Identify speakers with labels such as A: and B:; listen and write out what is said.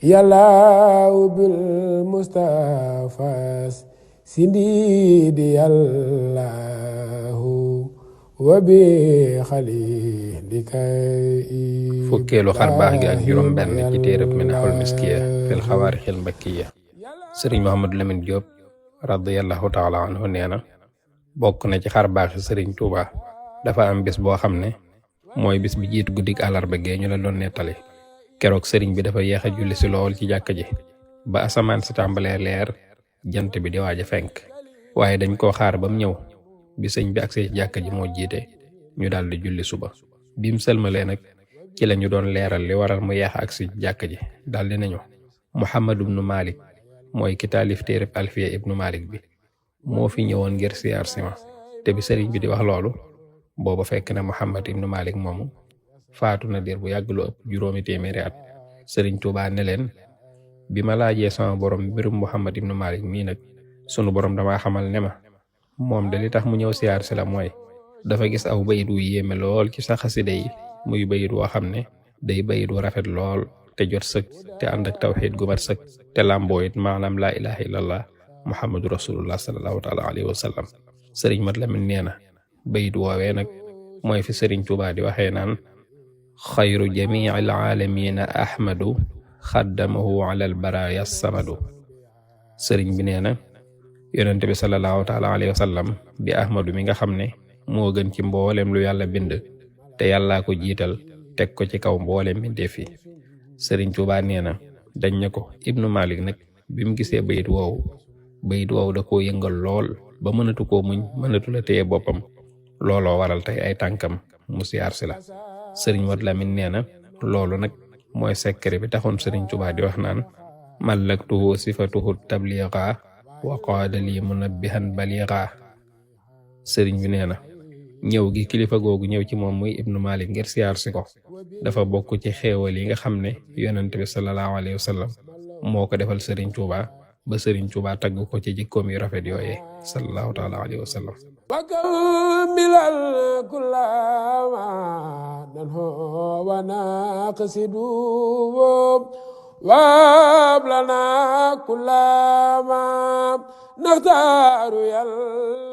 A: yàllaaw bil Mustafas sindidi yàllaahu wa bi xalilika
B: fukkeelu xar baax gi ak juróom benn ci téereb Minahul Miskiya fil xawaarixil mbakkiya sëriñ Mouhamadou Lamine Diop radiyallahu taala anhu nee na bokk na ci xar baaxi sëriñ Touba dafa am bis boo xam ne mooy bis bi jiitu guddik àllarba gee ñu la doon nettali keroog sëriñ bi dafa yeex a julli si lool ci jàkka ji ba asamaan si tàmbalee leer jant bi di waaj a fenk waaye dañ koo xaar ba mu ñëw bi sëñ bi agsee ci jàkka ji moo jiite ñu daal di julli suba bim sëlmalee nag ci la ñu doon leeral li waral mu yeex agsi ci jàkka ji daal di nañu Muhammad ibnu Malik mooy ki taalif téereb Alfiya ibnu Malik bi moo fi ñëwoon ngir siyaar si ma te bi sëriñ bi di wax loolu booba fekk na Muhammad ibnu Malik moomu faatu na diir bu yàgg lu ëpp juróomi téeméeri at sëriñ Tuubaa ne leen bi ma laajee sama borom mbirum Muhammad ibnu Malik mii nag sunu borom damaa xamal ne ma moom de li tax mu ñëw siyaar si la mooy dafa gis aw bayit wu yéeme lool ci sa xaside yi muy bayit woo xam ne day bayit wu rafet lool te jot sëkk te ànd ak tawxiid gu mat sëkk te làmboo it maanaam laa ilaha illallah muhammadu rasulullah sallallahu taala alayhi wa sallam sëriñ Mat Lamin nee na bayit woowee nag mooy fi sëriñ Tuubaa di waxee naan xayru jamii al aalamiina ahmadu xaddamahu ala al baraaya samadu sëriñ bi nee na yonente bi sallallahu taala alayhi wa sallam bi ahmadu mi nga xam ne moo gën ci mboolem lu yàlla bind te yàllaa ko jiital teg ko ci kaw mboolem mbindeef yi sëriñ Tuubaa nee na dañ ne ko ibnu Malik nag bi mu gisee bayit woowu da koo yëngal lool ba mënatu koo muñ mënatu la téye boppam looloo waral tey ay tànkam mu siyaar si la sëriñ Mat Lamin nee na loolu nag mooy secret bi taxoon sëriñ Tuubaa di wax naan mallaktuhu sifatuhu tabliqa wa qaada lii munabbihan baliqa sëriñ bi nee na ñëw gi kilifa googu ñëw ci moom muy ibnu Malik ngir siyaar si ko dafa bokk ci xéewal yi nga xam ne yonent bi sallallahu alayhi wa sallam moo ko defal sëriñ Tuubaa ba sëriñ Tuubaa tagg ko ci jikkoom yu rafet yooyee sallallahu taala alayhi wa sallam
A: وكمل كل ما ننهو ونقصد وابلنا كل ما نختار يلا